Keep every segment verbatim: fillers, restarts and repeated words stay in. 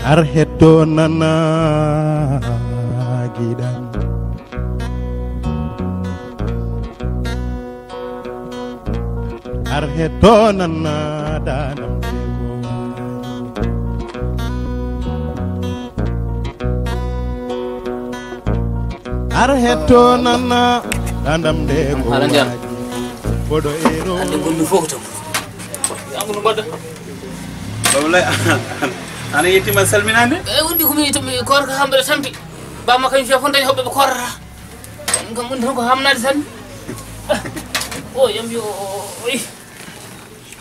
Ar hetto nana giɗam. Ar hetto nana danam. Ar hetto nana danam de ko Hala ndiyam. Waji. Bodo ero. Ande gonmi fof ko tan. Yangu no mbaɗɗa? Wallay, ana yettima salminande. E undi ko mi to mi korka hamɓe tampi. Bamma kañum fiya fof dañi hoɓɓe ɓe korata. Kam undi ko hamnade tan. O yambi o.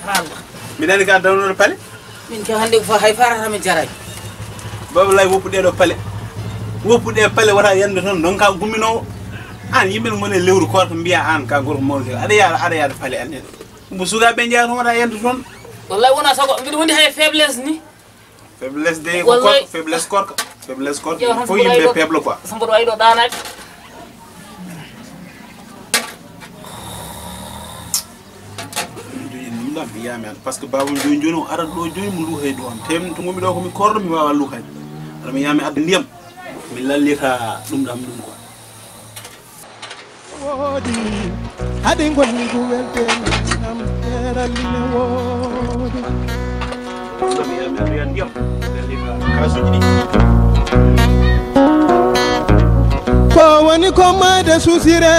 Hala. Mbiɗa andi ka dawnoɗo pale. Min ke hande ko fa hay farata mi jaray. Baba lay woppu ɗeɗo pale. Woppu ɗe pale wata yande toon donc ka gumminowo. An yimɓe ngone lewru korka mbiya an ka gorko mawɗo aɗa yaara aɗa yaada pale an. Mbo suga ɓe jeeya toon wata yande toon. Wallahi wona sago mbiɗa wondi hay faiblesse ni. Faiblesse de ko Wallahi. Korka faiblesse korka faiblesse korka. Yo, il faut yimɓe faible quoi. Samboɗo wayi ɗo ɗanaade. Ɗum ɗam mi yiyami an parce que baba joni joni o arat ɗo joni mo luuhay ɗo am tem to gomi ɗo komi korɗo mi wawa luuhayde aɗa mi yiyami adda ndiyam mi lallita ɗum ɗam ɗum quoi. Woodi hade ngolli ko welte nam teral ne woodi. Ko woni ko mayde susireedu.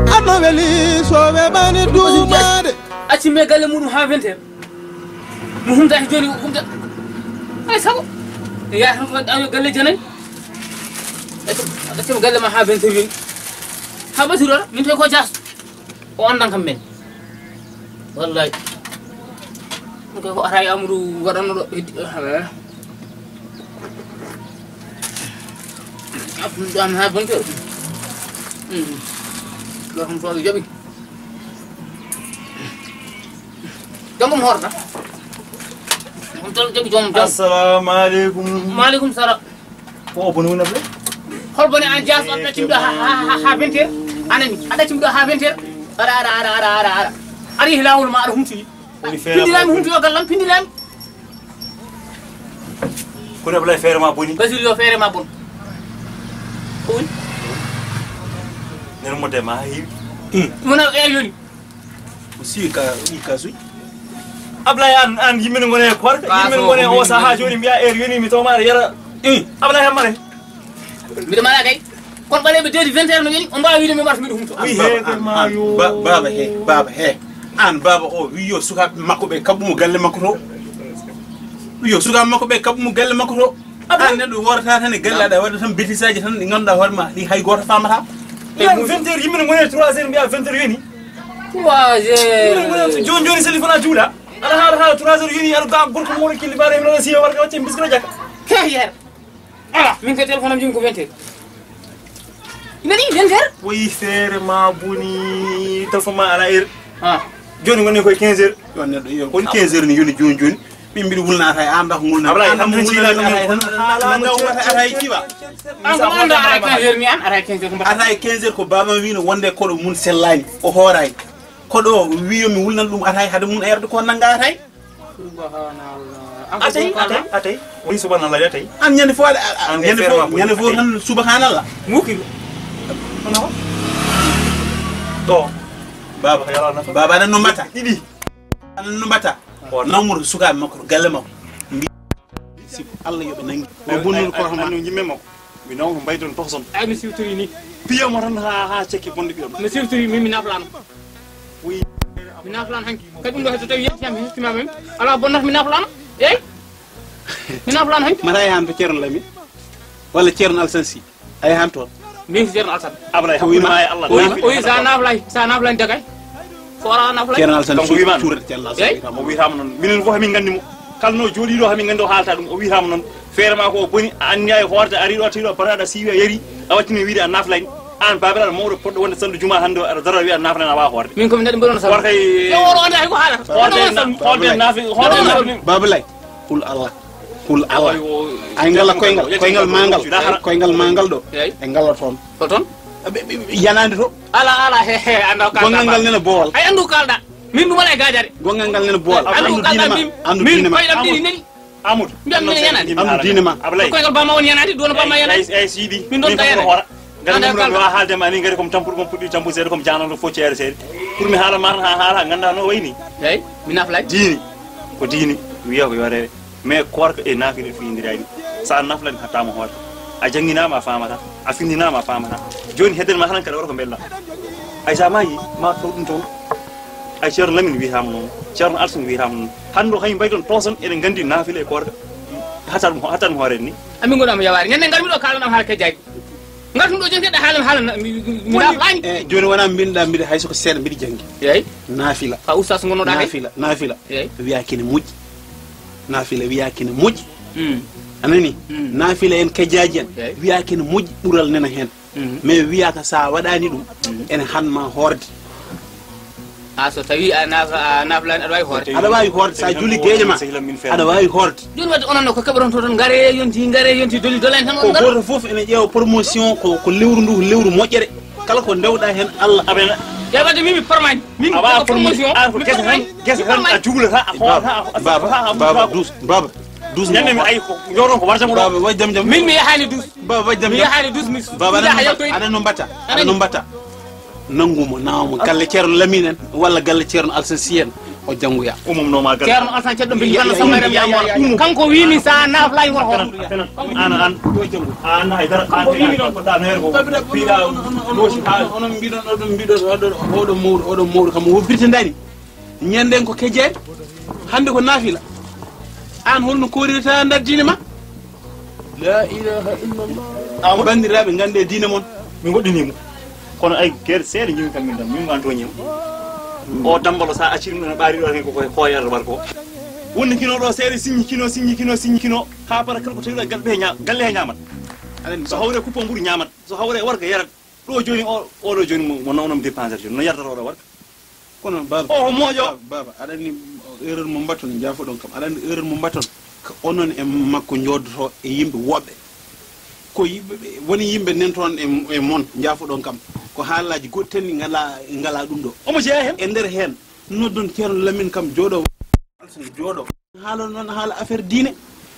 Ano weli so weɓani duumaade. Acci me galle muɗum ha vingt heures. Mo humta he joni ko humta. Ay sago. E yaata tan ko galle janani. Acci mo galle ma ha vingt heures yoni. Ha basiro min te ko jas. O andan kam men. Wallahi. Ko ko ara amru waɗanno ɗo heddi. Ɗam ha vingt heures. Ɗo kam so jaɓi. Jangum horda. Ɗum tan jogui joom jam. Assalamu aleykum. Maaleykum salam. Ko o boni woni afle? Hol bone an jas aɗa ɗaccim ɗo ha ha ha vingt heures. Anani aɗa ɗaccim ɗo ha vingt heures. Ara ara ara ara ara ara. Ari lawol ma aɗa humti. Woni feere pindilami ma humti o gallam pindilami. Kono Ablaye feere ma boni. Basir yo feere ma bon. Ko woni? Nen mo de ma ha heewi. Wona e yoni. O siwi ka i kasuji. Ablaye an an yimɓe ne gone e korka yimɓe ne gone o saha joni mbiya heure yoni mi tawma aɗa yara. Ablaye hammare. Mbiɗa mara kay. Kono ɓaleɓe deedi vingt heures no yoni o mbawa wiide mi marta mbiɗa humto. Wi he ma yo. Baba he baba he. An baba o wi yo sukaɓe makko ɓe kaɓɓumo galle makko to. Wi yo sukaɓe makko ɓe kaɓɓumo galle makko to. An neɗɗo worata tan e galle aɗa waɗa tan betisaji tan ɗi ganduɗa hoore ma ɗi hay goto famata. Mbiya vingt heures yimɓe ne gone trois heures mbiya vingt heures yoni. Trois heures. Joni joni seli fana juula. Aɗa haala haala trois heures yoni aɗa ga gorko mawɗo killi bare mi ɗaɗa siya warga wacce biskila jakka. Ke yer. Ala min ka téléphone am jimi ko vingt heures. Nani vingt heures. Woyi feere ma boni téléphone ma ala heure. Ha. Joni goni koye quinze heures. Yo neɗɗo yo woni quinze heures ni yoni joni joni. Min mbiɗa wulna atay an dak wulna. Ablaye an wulna atay tan. Ala daw wata atay kiba. An ko anda atay quinze heures mi an atay quinze heures ko mbaɗa. Atay quinze heures ko baba wino wonde koɗo mun sellani o hoorani. Koɗo wiyo mi wulnan ɗum atay hade mun erde ko nanga atay. Subhanallah. Atay atay atay. Wi subhanallah atay. An ñande fo ñande fo ñande fo tan subhanallah. Muki. Hono. To. Baba baba nan no mata. Ɗiɗi. An no mbatta. Nawmude sukaaɓe makko to galle makko. Mbi siko Allah yoɓe nangi. Ɓe bonnol ko hama. Jimme makko. Mi naw ko mbayton toxson. Ay mi siwtori ni. Piyamo tan ha ha cekki bonde piyam. Mi siwtori mi mi naflano. Wi. Mi naflano hanki. Kadi ɗum ɗo heddo tawi yetti am hettima men. Ala bonnata mi naflano. Ey. Mi naflano hanki. Mata e han to Ceerno Lami. Walla Ceerno Alsan Si. Ay han toon. Min ko Ceerno Alsan. Ablaye ko wiima ay Allah. O wi sa naflay sa naflay dagay. Ko wala naflay. Ceerno Alsan donc wiima suurat ci Allah. Ey o wiyatama noon minen fof hamin nganndi mo. Kala no jooɗiɗo hamin nganndi o haalata ɗum o wiyatama noon. Feere ma ko o boni a anniya e hoorde a riɗo a tiɗo a bataɗa siiwi a yari a wattini wiide a naflay. An babiraɗo mawɗo poɗɗo wonde sallu juma hannde o aɗa dara wiya naflay a wawa hoorde. Min komi neɗɗo mboɗon sallu. Warkay. Yo woro wonde hay ko haalata. Hoorde nafi hoorde nafi. Babulay. Qul Allah. Kul Allah. Ay, o, ay, ngala koyngal, koyngal ma ngal. Dahara. Koyngal ma ngal ɗo. Eyi. E ngala toon. Ko toon? Ɓe, ɓe, ɓe, yanaande to. Ala, ala, he, he, annda ko kalɗa. Gongal ngal nena boowal. Ay, anndu ko kalɗa. Min ɗum wala e gaajare. Gongal ngal nena boowal. Anndu ko kalɗa, min, anndu min diine ma. Koyɗam ɗiɗi neli. Amadou. Mbiyam min yanaande. Anndu diine ma. Ablaye. Koyngal ba ma won yanaande, ɗum wona ba ma yanaande. Ay, ay, Sidi. Min ɗon ka yanaande. Ngati ɗum ɗo mi wawa haalde ma ni, ngati komi tampuɗo, komi puɗɗi tampude seeɗa, komi janano fof ceere seeɗa. Pour mi haala ma tan ha haala, ganda no wayni. Eyi, mi naflay. Diini, ko diini, wiya ko yo rewe. Mais koorka e naafila fiyindirani. Sa naflani hatta mo hoore. A jannginama a famata, a findinama a famata. Joni hedden ma tan kadi wata ko bella. Ay sa maayi, ma taw ɗum toon. Ay Ceerno Lamin wiyatama noon, Ceerno Alsun wiyatama noon. Hande o hay mbayton tooson eɗen gandi naafila e koorka. Hatta ɗum, hatta ɗum hoore ni. Amin gonɗo mo yawaari. Ñande ngarmi ɗo kaalɗon am haala kejjaaji. Ngartum ɗo joni seeɗa haalam haala na-, mi, mi, mi naaflaani. Eh, joni wona mbinɗa mbiɗa hay soko seeɗa mbiɗa janngi. Eyi. Naafila. Ka ustaas ngonnoɗa kay? Naafila, naafila. Eyi. Wiya kene moƴƴi. Naafila wiya kene moƴƴi. Mm. A nani? Mm. Naafila en kejjaaji en. Eyi. Wiya kene moƴƴi ɓural nena heen. Mm. Mais wiya ka sa waɗaani ɗum, mm, ene han ma hoorde. A so tawi a naf-, a naflaani, aɗa waawi hoorde. Aɗa waawi hoorde, sa juli geeƴe ma, aɗa waawi hoorde. Jooni wadde onon ko keɓoton to toon, ngare yonti, ngare yonti, doli, dolani tan on ngara. Ko gooto fof ene ƴeewa promotion, ko, ko lewru ndu, ko lewru moƴƴere. Kala ko ndewɗa heen, Allah. Aɓena. Ya wadde min mi formani. Min ko promotion. Ar ko gese tan, gese tan a juulata, a hoorata, a, a, baba, a, baba, dus, baba, dus. Ñande mi ay ko, jooɗon ko warjam ɗo. Baba, waɗ jam jam. Min mi yahaani dus. Baba, waɗ jam jam. Mi yahaani dus, mi. Baba, aɗa no mbatta, aɗa no mbatta. Nanngu mo, nawa mo galle Ceerno Lamin en, walla galle Ceerno Alsan Si en, o janngoya. Umum no ma galle. Ceerno Alsan Ceddo Bindi Balla Samba Rem Yaya. Kanko wiimi sa naflaani wor hoto. An, an. An haydara. Kanko wiimi ɗon. Ko da neer ko. Piɗa. Onon, onon, onon, onon mbiɗon, oɗon mbiɗon, oɗon, oɗon mawɗo, oɗon mawɗo kam o wobbirta ndani. Ñanden ko kejjani, hannde ko naafila. Aan holno koorirta nder diine ma? La ilaha illallah. Banndiraaɓe, nganndee diine mon. Min ngoɗɗinii mo. Kono ay geɗe seeɗa njimi kam min tan, min ngan tooñii mo. O dambalo sa acciri ɗum ene ɓaari ɗo tan ko koye koyere war ko. Wonni kino ɗo seeɗa, siñi kino, siñi kino, siñi kino. Haa para kala ko tawi gal ɓe ña-, galle he ñaamat. So hawre kuppo mburu ñaamat. So hawre warga yarat. Ɗo jooni o, oɗo jooni mo, mo nawnom dépensé jooni. No yarata oɗo warga? Kono baba, o moƴo. Baba, baba, aɗa anndi erreur mo mbaton, jaafoɗon kam. Aɗa anndi erreur mo mbaton, ko onon e makko njoodoto e yimɓe woɓɓe. Ko yimɓe ɓe, woni yimɓe nen toon e, e mon, jaafoɗon kam. Ko haalaaji goɗɗi tan ɗi ngala, ngala ɗum ɗo. Omo jeyaa heen? E nder heen, noddon Ceerno Lamin kam jooɗo. Alsan jooɗo. Haala noon haala affaire diine.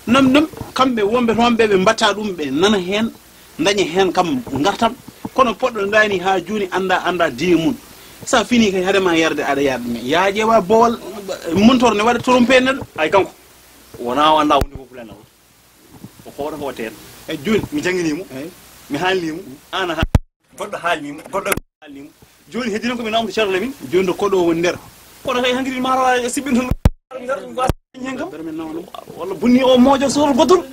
Nam, nam, kamɓe wonɓe toon ɓe, ɓe mbatta ɗum, ɓe nana heen, daña heen kam ngartam. Kono poɗɗo ndaani haa jooni annda, annda diine mum. Sa fini kay hade ma yarde aɗa yarde. Yaa ƴeewa boowal, montor ne waɗa trompé neɗɗo. Ay kanko, wona o annda wonde ko fulan Allah. O hoore ko o teen. Eyi, jooni. Mi janngini mo. Eyi. Mi haalni mo. Aan a haal-, goɗɗo haalni mo. Goɗɗo haalni mo. Jooni heddino ko mi nawmata Ceerno Lamin. Jooni ɗo koɗo woni nder. Kono kay hankadi maaro a siɓɓin toon. Nder ɗum gasa heen kam. Walla bunni o moƴo sohol goddol.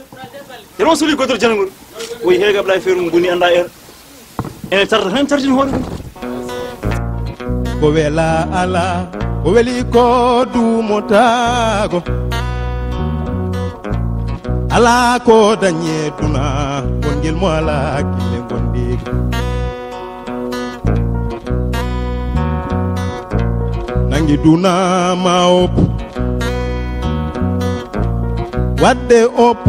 Yero soli goddol janangol. Woy heega Ablaye Feerum bunni annda er. Ene tarta tan tartin hoore mum. Ko wela ala, ko weli ko duumotaago. Ala ko dañe duna, wongel mo ala kille gondiga. Nangi duna ma op. Wadde op.